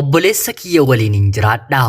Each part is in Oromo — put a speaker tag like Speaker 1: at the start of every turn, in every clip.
Speaker 1: Obboleessa kiyya waliinin jiraadha.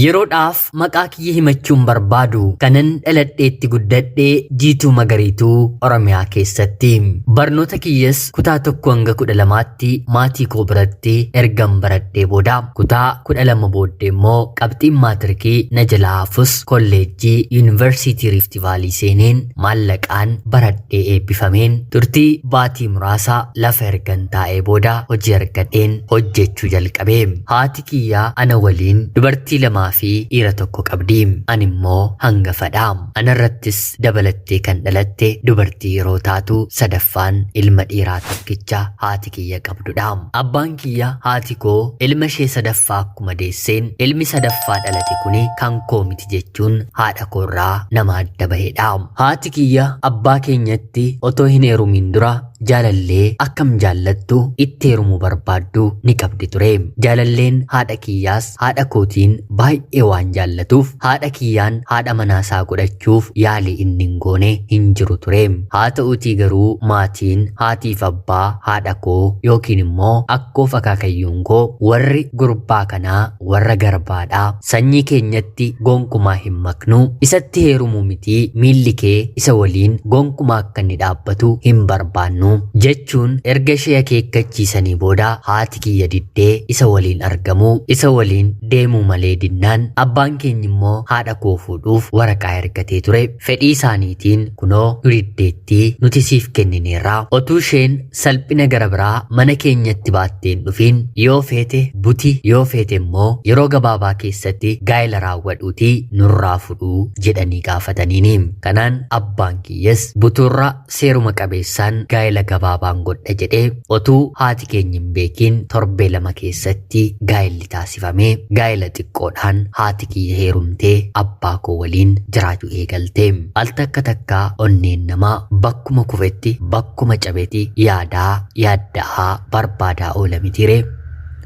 Speaker 1: Yeroodhaaf maqaa kiyya himachuun barbaadu kanan dhaladheetti guddadhee Jiituu Magariituu Oromiyaa keessatti. Barnoota kiyyas kutaa 1 hanga 12tti maatii koo biratti ergan baradhee booda kutaa 12 booddee immoo qabxiin maatirikii na jalaa hafus kolleejjii Yuunivarsiitii Riifti Vaalii seeneen maallaqaan baradhee eebbifameen turtii baatii muraasa lafa ergan taa'ee booda hojii argadheen hojjechuu jalqabe. Haati kiyya ana waliin dubartii lamaa fi dhiira tokko qabdi. Ani immoo hangafadha. Anarrattis dabalattee kan dhalatte dubartii yeroo taatu sadaffaan ilma dhiiraa tokkicha haati kiyya qabdudha. Abbaan kiyya haati koo ilma ishee sadaffaa akkuma deesseen ilmi sadaffaa dhalate kuni kan koo miti jechuun haadha koorraa nama adda bahedha. Haati kiyya abbaa keenyatti otoo hin heerumiin dura jaalallee akkam jaallattu itti heerumuu barbaaddu ni qabdi ture. Jaalalleen haadha kiyyaas haadha kootiin baay'ee waan jaallatuuf haadha kiyyaan haadha manaasaa godhachuuf yaalii inni hin goone hin jiru ture. Haa ta'uutii garuu maatiin haatiif abbaa haadha koo yookiin immoo akkoof akaakayyuun koo warri gurbaa kanaa warra garbaadha. Sanyii keenyatti gonkumaa hin maknu. Isatti heerumuu mitii miilli kee isa waliin gonkumaa akka inni dhaabbatu hin barbaannu jechuun erga ishee akeekkachiisanii booda haati kiyya diddee isa waliin argamuu, isa waliin deemuu malee dinnaan abbaan keenya immoo haadha koo fuudhuuf waraqaa ergatee ture. Fedhii isaaniitiin kunoo nu diddeettii nuti siif kennineerra. Otuu isheen salphina gara biraa mana keenyatti baattee hin dhufiin yoo feete buti yoo feete immoo yeroo gabaabaa keessatti gaa'ela raawwadhuutii nurraa fudhuu jedhanii gaafataniini. Kanaan abbaan kiyyas butuurra seeruma qabeessaan gaa'ela gabaabaan godha jedhee otuu haati keenya hin beekiin torbee 2 keessatti gaa'elli taasifamee gaa'ela xiqqoodhaan haati kiyya heerumtee abbaa koo waliin jiraachuu eegalte. Al takka takka onneen namaa bakkuma kufetti bakkuma cabeti yaadaa, yaadda'aa, barbaadaa oola mitiiree?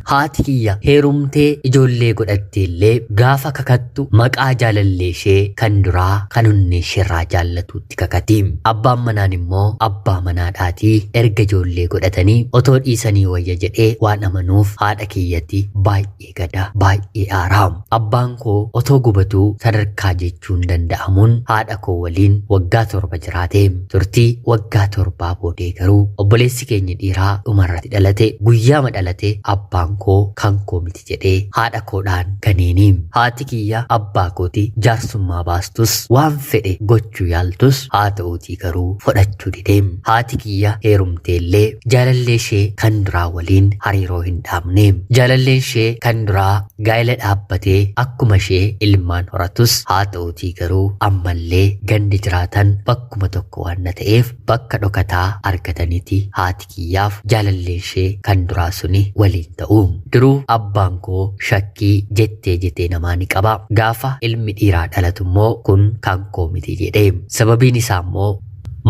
Speaker 1: Haati kiyya heerumtee ijoollee godhattee illee gaafa kakattu maqaa jaalallee ishee kan duraa kan onnee isheerraa jaallatuutti kakati. Abbaan manaan immoo abbaa manaadhaatii erga ijoollee godhatanii otoo dhiisanii wayya jedhee waan amanuuf haadha kiyyatti baay'ee gada, baay'ee aara. Abbaan koo otoo gubatuu sadarkaa jechuun danda'amuun haadha koo waliin waggaa 7 jiraate. Turtii waggaa torbaa boodee garuu obboleessi keenya dhiiraa dhumarratti dhalate. Guyyaama dhalate abbaan koo kan koo miti jedhee haadha koodhaan ganeeni. Haati kiyya abbaa kooti jaarsummaa baastus waan fedhe gochuu yaaltus haa ta'uutii garuu fudhachuu dide. Haati kiyya heerumteellee jaalallee ishee kan duraa waliin hariiroo hin dhaabne. Jaalalleen ishee kan duraa gaa'ela dhaabbatee akkuma ishee ilmaan horatus haa ta'uutii garuu ammallee gandi jiraatan bakkuma tokko waan na ta'eef bakka dhokataa argataniti haati kiyyaaf jaalalleen ishee kan duraa suni waliin ta'u. Duruu abbaan koo shakkii jettee jetee namaa ni qaba. Gaafa ilmi dhiiraa dhalatu immoo kun kan koo miti jedhe. Sababiin isaa immoo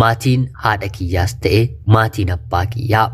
Speaker 1: maatiin haadha kiyyaas ta'e maatiin abbaa kiyyaa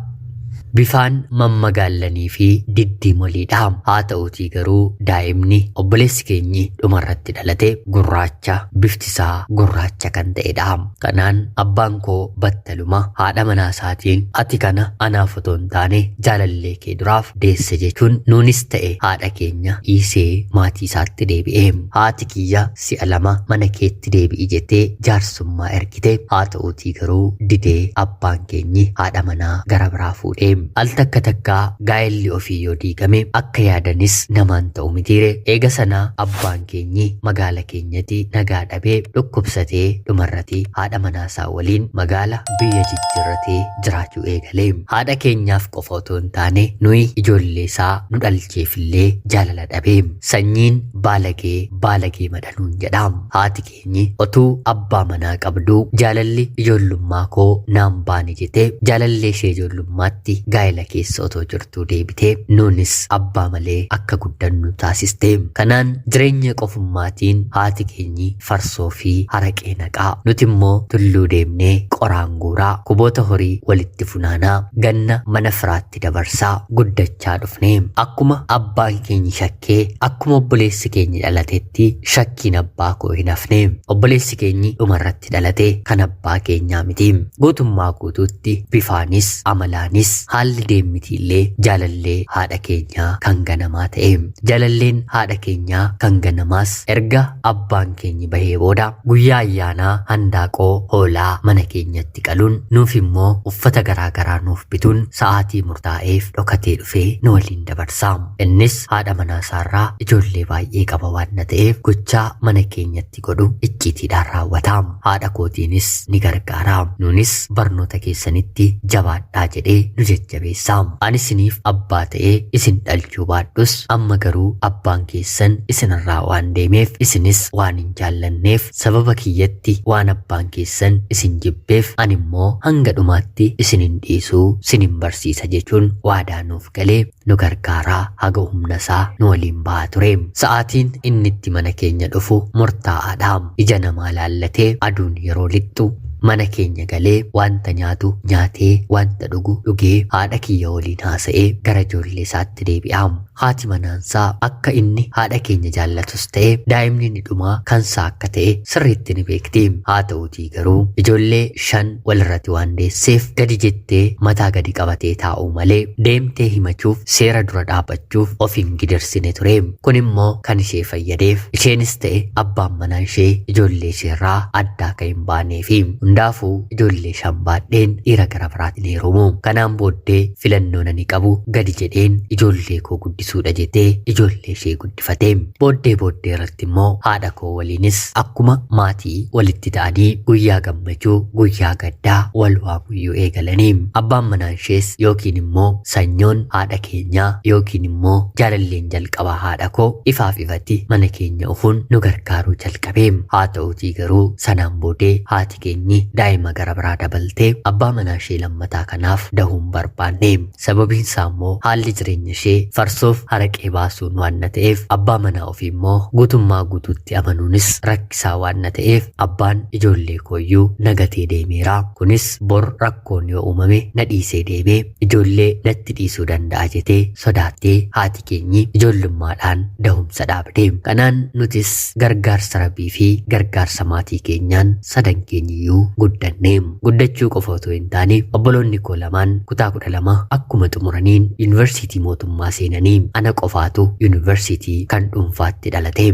Speaker 1: bifaan mammagaallanii fi diddiimoliidha. Haa ta'uutii garuu daa'imni obboleessi keenyi dhumarratti dhalate gurraacha bifti isaa gurraacha kan ta'edha. Kanaan abbaan koo battaluma haadha manaa isaatiin ati kana anaaf otoo hin taane jaalallee kee duraaf deesse jechuun nuunis ta'e haadha keenya dhiisee maatii isaatti deebi'e. Haati kiyya si'a 2 mana keetti deebi'i jettee jaarsummaa ergite. Haa ta'uutii garuu didee abbaan keenyi haadha manaa gara biraa fuudhe. Al takka takka gaa'elli ofii yoo diigame akka yaadanis namaan ta'u mitiire. Eega sana abbaan keenyi magaala keenyati nagaa dhabee dhukkubsatee dhumarrati haadha manaa isaa waliin magaala biyya jijjiirratee jiraachuu eegale. Haadha keenyaaf qofa otoo hin taane nuyi ijoollee isaa nu dhalcheefillee jaalala dhabe. Sanyiin baalagee baalagee madhanuun jedha. Haati keenyi otuu abbaa manaa qabduu jaalalli ijoollummaa koo naan baane jetee jaalallee ishee ijoollummaatti gaa'ela keessa otoo jirtuu deebitee nuunis abbaa malee akka guddannu taasiste. Kanaan jireenya qofummaatiin haati keenyi farsoo fi haraqee naqaa, nuti immoo tulluu deemnee qoraan guuraa, kuboota horii walitti funaanaa, ganna mana firaatti dabarsaa guddachaa dhufne. Akkuma abbaan keenyi shakkee, akkuma obboleessi keenyi dhalatetti shakkiin abbaa koo hin hafne. Obboleessi keenyi dhumarratti dhalate kan abbaa keenyaa miti. Guutummaa guutuutti bifaanis amalaanis haalli deemmitiillee jaalallee haadha keenyaa kan ganamaa ta'e. Jaalalleen haadha keenyaa kan ganamaas erga abbaan keenyi bahee booda guyyaa ayyaanaa handaaqoo hoolaa mana keenyatti qaluun nuuf immoo uffata garaa garaa nuuf bituun sa'aatii murtaa'eef dhokatee dhufee nu waliin dabarsa. Innis haadha manaa isaarraa ijoollee baay'ee qaba waan na ta'eef gochaa mana keenyatti godhu icciitiidhaan raawwata. Haadha kootiinis ni gargaara. Nuunis barnoota keessanitti jabaadhaa jedhee nu jajjabeessa. Ani isiniif abbaa ta'ee isin dhalchuu baadhus amma garuu abbaan keessan isinirraa waan deemeef isinis waan hin jaallanneef sababa kiyyatti waan abbaan keessan isin jibbeef ani immoo hanga dhumaatti isin hin dhiisuu sinin barsiisa jechuun waadaa nuuf galee nu gargaaraa haga humna isaa nu waliin bahaa ture. Sa'aatiin inni itti mana keenya dhufu murtaa'aadha. Ija namaa laallatee aduun yeroo lixxu mana keenya galee wanta nyaatu nyaatee wanta dhugu dhugee haadha kiyya waliin haasa'ee gara ijoollee isaatti deebi'a. Haati manaansaa akka inni haadha keenya jaallatus ta'e daa'imni inni dhumaa kansaa akka ta'e sirriitti ni beekti. Haa ta'uutii garuu ijoollee 5 walirratti waan deesseef gadi jettee mataa gadi qabatee taa'uu malee deemtee himachuuf seera dura dhaabbachuuf of hin gidirsine ture. Kun immoo kan ishee fayyadeef isheenis ta'e abbaan manaa ishee ijoollee isheerraa addaa akka hin baaneefi. Hundaafuu ijoollee 5 baadheen dhiira gara biraatiin heerumu. Kanaan booddee filannoon ani qabu gadi jedheen ijoollee koo guddisuudha jettee ijoollee ishee guddifate. Booddee booddee irratti immoo haadha koo waliinis akkuma maatii walitti ta'anii guyyaa gammachuu guyyaa gaddaa wal waamuyyuu eegalanii. Abbaan manaa ishees yookiin immoo sanyoon haadha keenyaa yookiin immoo jaalalleen jalqabaa haadha koo ifaaf ifatti mana keenya ufuun nu gargaaruu jalqabe. Haa ta'uutii garuu sanaan boodee haati keenyi daa'ima gara biraa dabaltee abbaa manaa ishee lammataa kanaaf dahuun barbaanne. Sababiin isaa immoo haalli jireenya ishee farsoof haraqee baasuun waan na ta'eef abbaa manaa ofii immoo guutummaa guutuutti amanuunis rakkisaa waan na ta'eef abbaan ijoollee kooyyuu nagatee deemeera. Kunis bor rakkoon yoo uumame na dhiisee deemee ijoollee natti dhiisuu danda'a jetee sodaattee haati keenyi ijoollummaadhaan dahumsa dhaabde. Kanaan nutis gargaarsa Rabbii fi gargaarsa maatii keenyaan sadan keenyiyyuu guddanne. Guddachuu qofa otoo hin taane obboloonni koo lamaan kutaa 12 akkuma xumuraniin yuunivarsiitii mootummaa seenanii ana qofaatu yuunivarsiitii kan dhuunfaatti dhalate.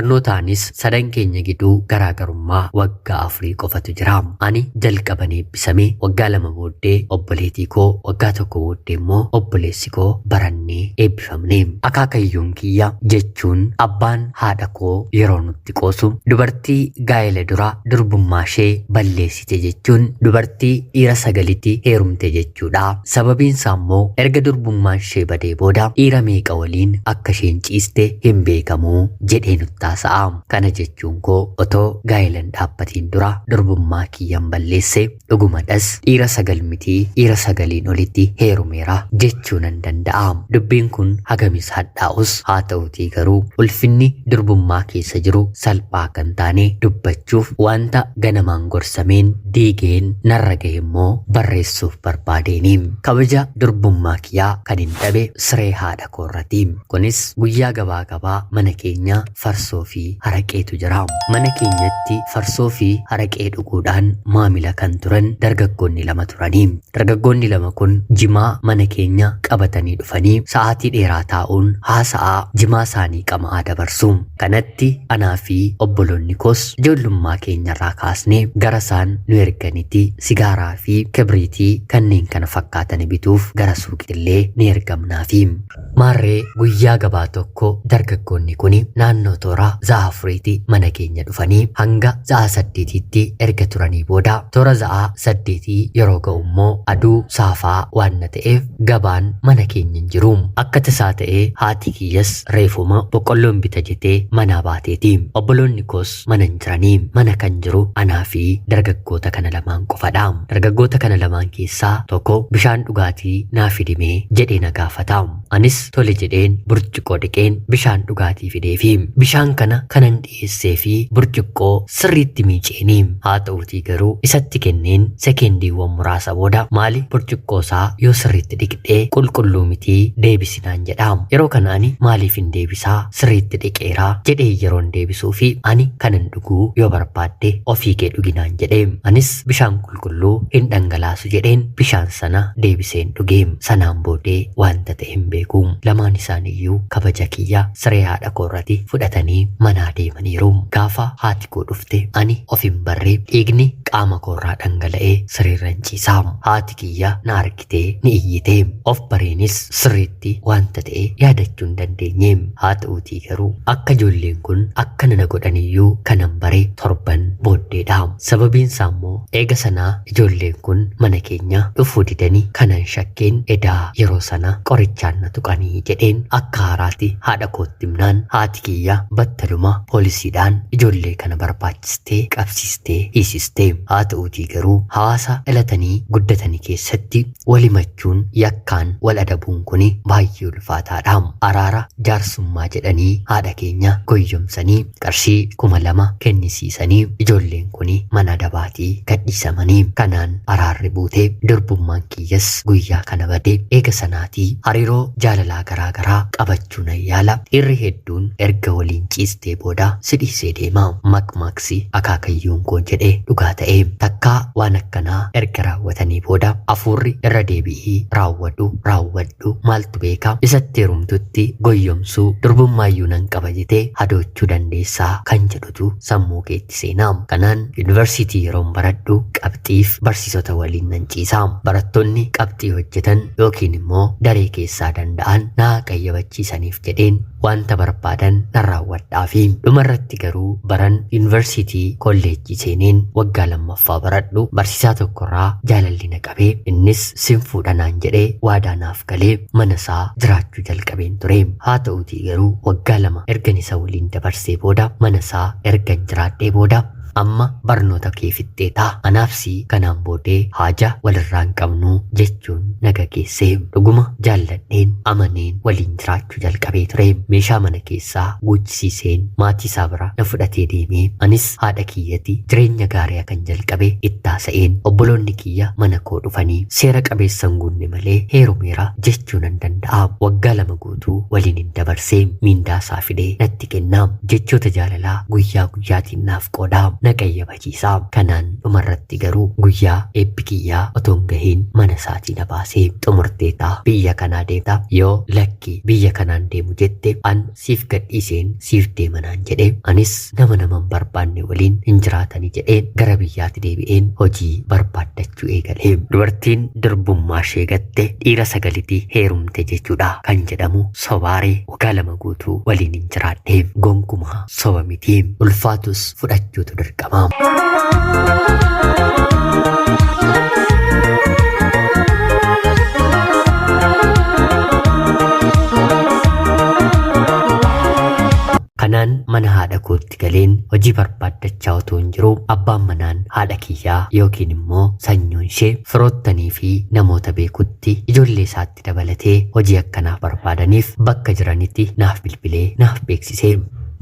Speaker 1: Barnootaanis sadan keenya gidduu garaagarummaa waggaa 4 qofatu jira. Ani jalqaban eebbisame waggaa 2 booddee obboleetii koo waggaa 1 booddee immoo obboleessi koo barannee eebbifamne. Akaakayyuun kiyya jechuun abbaan haadha koo yeroo nutti qoosu dubartii gaa'ela dura durbummaa ishee balleessite jechuun dubartii dhiira 9tti heerumte jechuudha. Sababiin isaa immoo erga durbummaan ishee badee booda dhiira meeqa waliin akka isheen ciiste hin beekamu jedhee nutti haasa'a. Kana jechuun koo otoo gaa'ela hin dhaabbatiin dura durbummaa kiyyan balleesse dhugumadhas dhiira 9 mitii dhiira 9n olitti heerumeera jechuu nan danda'a. Dubbiin kun hagamis hadhaa'us haa ta'utii garuu ulfinni durbummaa keessa jiru salphaa kan taane dubbachuuf wanta ganamaan gorsameen diigeen narra gahe immoo barreessuuf barbaadeeni. Kabaja durbummaa kiyyaa kan hin dhabe siree haadha koorrati. Kunis guyyaa gabaa gabaa mana keenya farsoo fi haraqeetu jira. Mana keenyatti farsoo fi haraqee dhuguudhaan maamila kan turan dargaggoonni 2 turanii. Dargaggoonni 2 kun jimaa mana keenya qabatanii dhufanii sa'aatii dheeraa taa'uun haasa'aa jimaa isaanii qama'aa dabarsu. Kanatti anaa fi obboloonni koos ijoollummaa keenyarraa kaasnee gara isaan nu erganitti sigaaraa fi kibriitii kanneen kana fakkaatan bituuf gara suuqiillee ni ergamnaafi. Maarree guyyaa gabaa tokko dargaggoonni kun naannoo toora za'a 4tti mana keenya dhufanii hanga za'a 8tti erga turanii booda toora za'a 8 yeroo ga'u immoo aduu saafaa waan na ta'eef gabaan mana keenya hin jiru. Akka tasaa ta'ee haati kiyyas reefuma boqqolloon bita jettee manaa baateeti. Obboloonni koos mana hin jiranii. Mana kan jiru anaa fi dargaggoota dargaggoota kana lamaan qofadha. Dargaggoota kana lamaan keessaa tokko bishaan dhugaatii naa fidimee jedhee na gaafata. Anis tole jedheen burcuqqoo dhiqeen bishaan dhugaatii fideefi. Bishaan kana kanan dhiyeessee fi burcuqqoo sirriitti miiceeni. Haa ta'uutii garuu isatti kenneen sekendiiwwan muraasa booda maali burcuqqoo isaa yoo sirriitti dhiqxee qulqulluu mitii deebisinaan jedha. Yeroo kana ani maaliif hin deebisaa sirriitti dhiqeeraa jedhee yeroon deebisuu fi ani kanan dhuguu yoo barbaadde ofii kee dhuginaan jedhee anis bishaan qulqulluu hin dhangalaasu jedheen bishaan sana deebiseen dhugee sanaan boodee wanta ta'e hin beeku. Lamaan isaaniiyyuu kabaja kiyya siree haadha koorratti fudhatanii manaa deemaniiru. Gaafa haati koo dhufte ani of hin barree dhiigni qaama koorraa dhangala'ee sireerran ciisaa. Haati kiyya na argitee ni iyyite. Of bareenis sirriitti wanta ta'e yaadachuu hin dandeenye. Haa ta'uutii garuu akka ijoolleen kun akkana na godhaniyyuu kanan bare torban booddeedha. Sababiin isaa immoo eega sanaa ijoolleen kun mana keenya dhufuu didanii kanan shakkeen edaa yeroo sana qorichaan na tuqanii jedheen akka haaraati haadha kootti himnaan haati kiyya battaluma poolisiidhaan ijoollee kana barbaachistee qabsiistee hiisiste. Haa ta'uutii garuu hawaasa dhalatanii guddatanii keessatti walimachuun yakkaan wal adabuun kun baay'ee ulfaataadha. Araara jaarsummaa jedhanii haadha keenya goyyomsanii qarshii 2000 kennisiisanii ijoolleen kun mana adabaatii gadhiisamanii kanaan araarri buutee durbummaan kiyyas guyyaa kana bade. Eega sanaatii hariiroo jaalalaa garaa garaa qabachuu nan yaala. Dhiirri hedduun erga waliin ciistee booda si dhiisee deema. Maqmaqsi akaakayyuun koo jedhe dhugaa ta'e. Takkaa waan akkanaa erga raawwatanii booda hafuurri irra deebi'ii raawwadhu raawwadhu maaltu beeka isatti heerumtutti goyyomsuu durbummaayyuu nan qaba jetee hadoochuu dandeessaa kan jedhutu sammuu keetti seenaa. Kanaan yuunivarsiitii yeroon baradhu qabxiif barsiisota waliin nan ciisa. Barattoonni qabxii hojjetan yookiin immoo daree keessaa danda'an naa qayyabachiisaniif jedheen wanta barbaadan nan raawwadhaafi. Dhumarratti garuu baran yuunivarsiitii kolleejjii seeneen waggaa lammaffaa baradhu barsiisaa tokkorraa jaalalli na qabee innis sin fuudha naan jedhee waadaa naaf galee mana isaa jiraachuu jalqabeen ture. Haa ta'uutii garuu waggaa 2 ergan isa waliin dabarsee booda mana isaa ergan jiraadhee booda amma barnoota kee fixxeetaa anaaf si kanaan boodee haaja walirraa hin qabnu jechuun na gageesse. Dhuguma jaalladheen amaneen waliin jiraachuu jalqabee ture. Meeshaa mana keessaa guuchisiiseen maatii isaa bira na fudhatee deemee anis haadha kiyyatti jireenya gaarii akkan jalqabe itti haasa'een obboloonni kiyya mana koo dhufanii seera qabeessa hin guunne malee heerumeera jechuu nan danda'a. Waggaa 2 guutuu waliin hin dabarsee miindaa isaa fidee natti kenna. Jechoota jaalalaa guyyaa guyyaatiin naaf qooda. Na qayyabachiisa. Kanaan dhumarratti garuu guyyaa eebbi kiyyaa otoo hin gahiin mana isaatii na baasee xumurteeta biyya kanaa deemta yoo lakki biyya kanaan deemu jette an siif gadhiiseen siif deema naan jedhe. Anis nama nama hin barbaanne waliin hin jiraatani jedheen gara biyyaatti deebi'een hojii barbaaddachuu eegale. Dubartiin durbummaa ishee gatte dhiira sagaliti heerumte jechuudha kan jedhamu sobaaree waggaa 2 guutuu waliin hin jiraadhe. Gonkumaa soba miti. Ulfaatus fudhachuutu dirqama. Kanaan mana haadha kootti galeen hojii barbaaddachaa otoo hin jiru abbaan manaan haadha kiyyaa yookiin immoo sanyoon ishee firoottanii fi namoota beekutti ijoollee isaatti dabalatee hojii akkanaaf barbaadaniif bakka jiranitti naaf bilbilee naaf beeksise.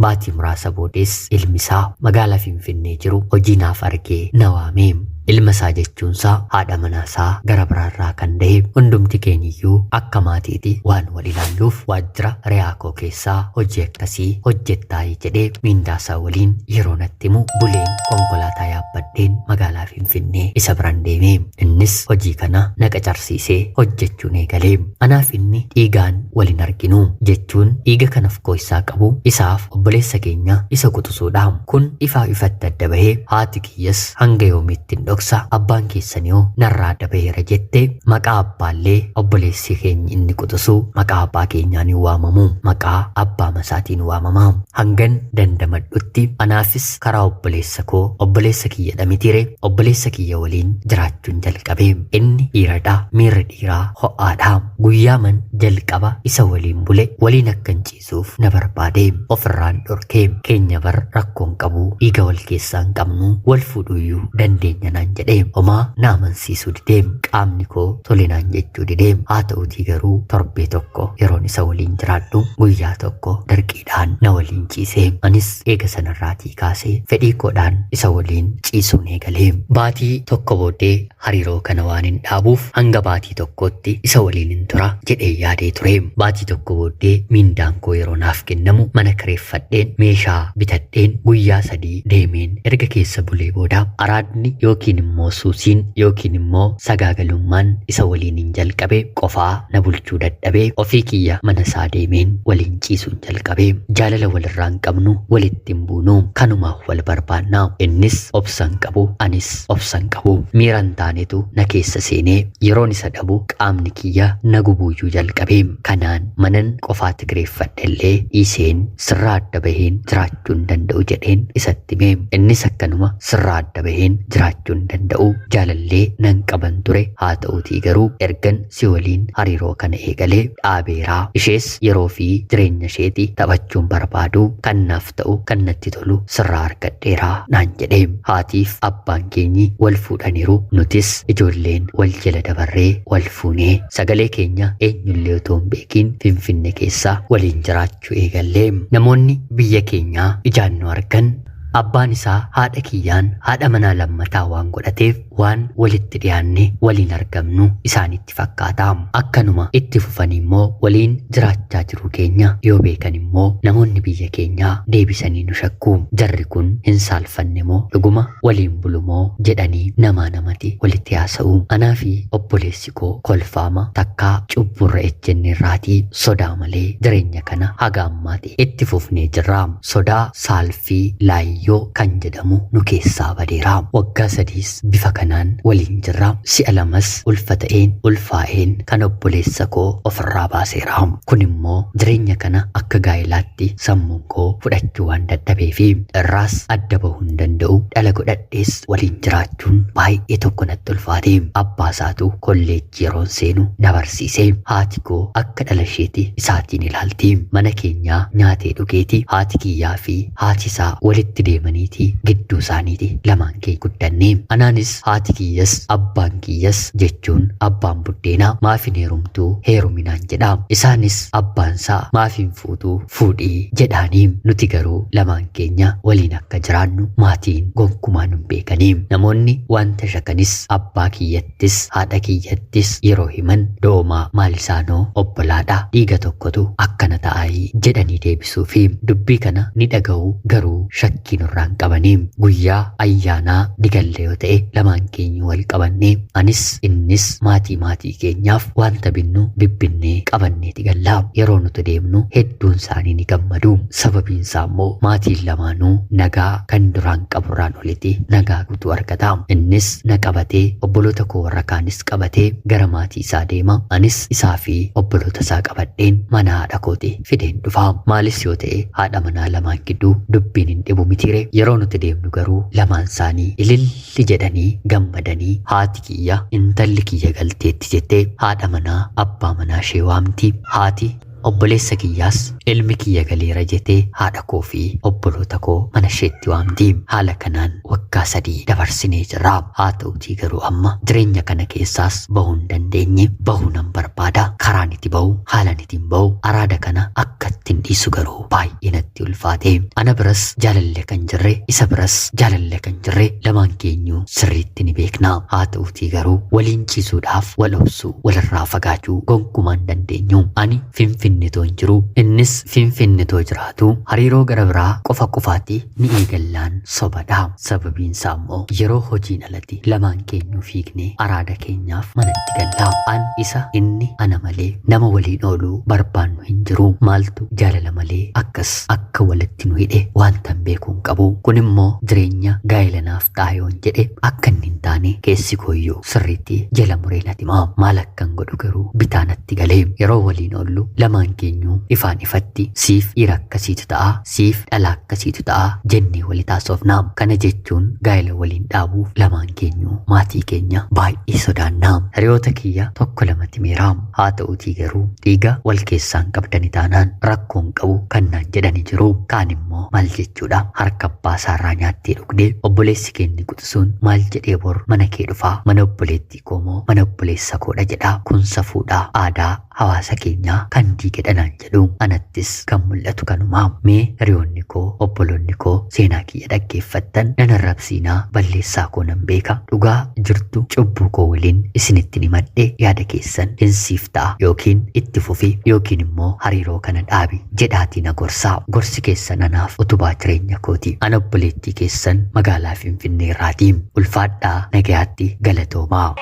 Speaker 1: Baatii muraasa boodees ilmi isaa magaalaa Finfinnee jiru hojii naaf argee na waame. Ilma isaa jechuunsaa haadha manaasaa gara biraarraa kan da'e hundumti keenyiyyuu akka maatiiti waan wal ilaalluuf waajjira Riyaakoo keessaa hojii akkasii hojjettaayii jedhee miindaasaa waliin yeroo natti himu buleen konkolaataa yaabbadheen magaalaa Finfinnee isa biran deeme. Innis hojii kana na qacarsiisee hojjechuun eegale. Anaaf inni dhiigaan wal hin arginu jechuun dhiiga kan of keessaa qabu isaaf obboleessa keenya isa quxisuudha. Kun ifaa ifatti adda bahee haati kiyyas hanga yoomiitti hin dhoksa. Abbaan keessaniyoo narraa adda baheera jette. Maqaa abbaallee obboleessi keenya inni quxisuu maqaa abbaa keenyaan hin waamamu. Maqaa abbaa masaatiin waamama. Hangan dandamadhutti anaafis karaa obboleessa koo obboleessa kiyyadha mitiire obboleessa kiyya waliin jiraachuun jalqabe. Inni dhiiradha, miirri dhiiraa ho'aadha. Guyyaaman jalqaba isa waliin bule waliin akkan ciisuuf na barbaade. Ofirraan dhorke. Keenya bar rakkoon qabu dhiiga wal keessaa hin qabnu wal fuudhuyyuu dandeenya naan jedhe. Homaa na amansiisuu dide. Qaamni koo tole naan jechuu dide. Haa ta'utii garuu torbee tokko yeroon isa waliin jiraadhu guyyaa tokko dirqiidhaan na waliin ciise. Anis eega sanarraatii kaasee fedhii koodhaan isa waliin ciisuun eegale. Baatii tokko booddee hariiroo kana waanin dhaabuuf hanga baatii tokkootti isa waliinin tura jedhee yaadee ture. Baatii tokko booddee miindaan koo yeroo naaf kennamu mana kireeffadheen meeshaa bitadheen guyyaa 3 deemeen erga keessa bulee booda araadni yookiin immoo suusiin yookiin immoo sagaagalummaan isa waliinin jalqabe qofaa na bulchuu dadhabee ofii kiyya mana isaa deemeen waliin ciisuun jalqabe. Jaalala walirraa hin qabnu, walitti hin buunu, kanumaaf wal barbaanna. Innis obsa hin qabu, anis obsa hin qabu. Miira hin taanetu na keessa seenee yeroon isa dhabu qaamni kiyya na gubuuyyuu jalqabe. Kanaan manan qofaatti kireeffadhellee dhiiseen sirraa adda baheen jiraachuu hin danda'u jedheen isatti hime. Innis akkanuma sirraa adda baheen jiraachuu hin danda'u. Jaalallee nan qaban ture haa ta'uutii garuu ergan si waliin hariiroo kana eegalee dhaabeera. Ishees yeroo fi jireenya isheeti taphachuu hin barbaadu. Kan naaf ta'u kan natti tolu sirraa argadheera naan jedhe. Haatiif abbaan keenyi wal fuudhaniiru. Nutis ijoolleen wal jala dabarree wal fuunee sagalee keenya eenyullee otoo hin beekiin Finfinne keessa waliin jiraachuu eegalle. Namoonni biyya keenyaa ijaan nu argan abbaan isaa haadha kiyyaan haadha manaa lammataa waan godhateef waan walitti dhiyaanne waliin argamnu isaanitti fakkaata. Akkanuma itti fufanii immoo waliin jiraachaa jiruu keenya yoo beekan immoo namoonni biyya keenyaa deebisanii nu shakku. Jarri kun hin saalfanne moo dhuguma waliin bulu moo jedhanii namaa namati walitti haasa'u. Anaa fi obboleessi koo kolfaama takkaa cubburra ejjenne irraatii sodaa malee jireenya kana haga ammaati itti fufnee jirra. Sodaa, saalfii, laayyoo kan jedhamu nu keessaa badeera. Waggaa sadiis bifa kanaan waliin jirra. Si'a lamas ulfa ta'een ulfaa'een kan obboleessa koo ofirraa baaseera. Kun immoo jireenya kana akka gaa'ilaatti sammuun koo fudhachuu waan dadhabeefi irraas adda bahuu hin danda'u. Dhala godhadhees waliin jiraachuun baay'ee tokko natti ulfaate. Abbaa isaatu kolleejjii yeroon seenu na barsiise. Haati koo akka dhala isheeti isaatiin ilaalti. Mana keenyaa nyaatee dhugeeti haati kiyyaa fi haati isaa walitti deemaniiti gidduu isaaniiti lamaan keenya guddanne. Anaanis haati kiyyas abbaan kiyyas jechuun abbaan buddeenaa maaf hin heerumtuu heerumi naan jedha. Isaanis abbaan isaa maaf hin fuutuu fuudhii jedhaanii. Nuti garuu lamaan keenya waliin akka jiraannu maatiin gonkumaa nun beekanii. Namoonni wanta shakanis abbaa kiyyattis haadha kiyyattis yeroo himan doomaa maal isaanoo obbolaadha dhiiga tokkotu akkana ta'aayii jedhanii deebisuufi dubbii kana ni dhaga'u garuu shakkii nurraa hin qabanii. Guyyaa ayyaanaa ni galle yoo ta'e lamaan keenya wal qabannee anis innis maatii maatii keenyaaf wanta binnu bibbinnee qabanneeti galla. Yeroo nuti deemnu hedduun isaanii ni gammadu. Sababiin isaa immoo maatiin lamaanuu nagaa kan duraan qaburraan oliti nagaa guutuu argata. Innis na qabatee obboloota koo warra kaanis qabatee gara maatii isaa deema. Anis isaa fi obboloota isaa qabadheen mana haadha kooti fideen dhufa. Maalis yoo ta'e haadha manaa lamaan gidduu dubbiin hin dhibu mitiire. Yeroo nuti deemnu garuu lamaan isaanii ililli jedhanii gammadanii haati kiyya intalli kiyya galteetti jettee haadha manaa abbaa manaa ishee waamti. Haati obboleessa kiyyaas ilmi kiyya galeera jettee haadha koo fi obboloota koo mana isheetti waamti. Haala kanaan waggaa 3 dabarsinee jirra. Haa ta'utii garuu amma jireenya kana keessaas bahuu hin dandeenye. Bahuu nan barbaada. Karaan itti bahu, haalaan ittiin bahu, araada kana akka ittiin dhiisu garuu baay'ee natti ulfaate. Ana biras jaalalli kan jirre, isa biras jaalalli kan jirre lamaan keenyu sirriitti ni beekna. Haa ta'utii garuu waliin ciisuudhaaf wal obsuu, walirraa fagaachuu gonkumaa hin dandeenyu. Ani Finfinnee toon jiru, innis Finfinnetoo jiraatu hariiroo gara biraa qofa qofaatti ni eegallaan sobadha. Sababiin isaa immoo yeroo hojiin alatti lamaan keenyuu fiignee araada keenyaaf manatti galla. An isa inni ana malee nama waliin ooluu barbaannu hin jiru. Maaltu jaalala malee akkas akka walitti nu hidhe waantan beekuu hin qabu. Kun immoo jireenya gaa'elanaaf ta'a yoon jedhe akka inni hin taane keessi kooyyuu sirriitti jala muree natti hima. Maal akkan godhu garuu bitaa natti galee yeroo waliin oollu lamaan keenyuu ifaan ifatti siif dhiira akkasiitu ta'a, siif dhala akkasiitu ta'a jennee wali taasofna. Kana jechuun gaa'ela waliin dhaabuuf lamaan keenyuu maatii keenya baay'ee sodaanna. Hiriyoota kiyya tokko lamatti meera. Haa ta'uutii garuu dhiiga wal keessaan qabdani taanaan rakkoon qabu kan naan jedhani jiru. Kaan immoo maal jechuudha harka abbaa isaarraa nyaattee dhugdee obboleessi keenni quxisuun maal jedhee bor mana kee dhufaa mana obboleettii koo moo mana obboleessa koodha jedha. Kun safuudha aadaa hawaasa keenyaa kan diigedha naan jedhu. Anattis kan mul'atu kanuma. Mee hiriyoonni koo obboloonni koo seenaa kiyya dhaggeeffattan nan arrabsiinaa balleessaa koo nan beeka dhugaa jirtu cubbuu koo waliin isinitti himadhe yaada keessan hinsiif ta'a yookiin itti fufi yookiin immoo hariiroo kana dhaabi jedhaatii na gorsaa. Gorsi keessan anaaf utubaa jireenya kooti. Ana obboleettii keessan magaalaa Finfinnee irraati. Ulfaadhaa nagayaatti galatoomaa.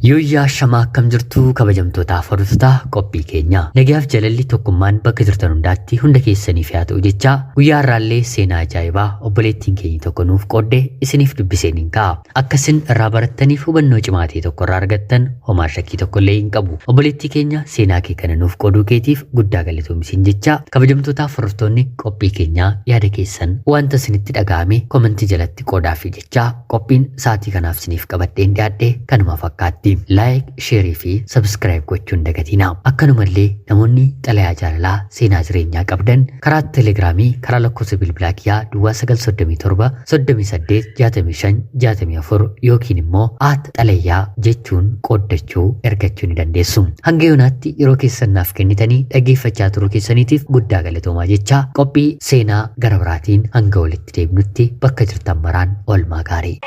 Speaker 1: Yooyyaa shamaa akkam jirtu kabajamtootaaf hordoftoota qophii keenya. Nagayaaf jaalalli tokkummaan bakka jirtan hundaatti hunda keessaniif haa ta'u jecha guyyaa har'aallee seenaa ajaa'ibaa obboleettiin keenya tokko nuuf qoodde isiniif dubbiseen hin ka'a. Akka isin irraa barattaniif hubannoo cimaa ta'e tokko irraa argattan homaa shakkii tokko illee hin qabu. Obboleettii keenya seenaa kee kana nuuf qooduu keetiif guddaa galatoomi jecha kabajamtootaaf hordoftoonni qophii keenyaa yaada keessan wanta isinitti dhaga'ame komentii jalatti qoodaafi jecha qophiin sa'aatii kanaaf isiniif qabadheen dhiyaadhe kanuma fakkaatti. Like, sheerii fi subscribe gochuun dagatina. Akkanumallee namoonni xalayaa jaalalaa seenaa jireenyaa qabdan karaa telegiraamii karaa lakkoofsa bilbilaa kiyyaa duwwaa 937 38 65 64 yookiin immoo at xalayaa jechuun qooddachuu ergachuu ni dandeessu. Hanga yoonaatti yeroo keessan naaf kennitanii dhaggeeffachaa turuu keessaniitiif guddaa galatoomaa jecha qophii seenaa gara biraatiin hanga walitti deebinutti bakka jirtan maraan oolmaa gaarii.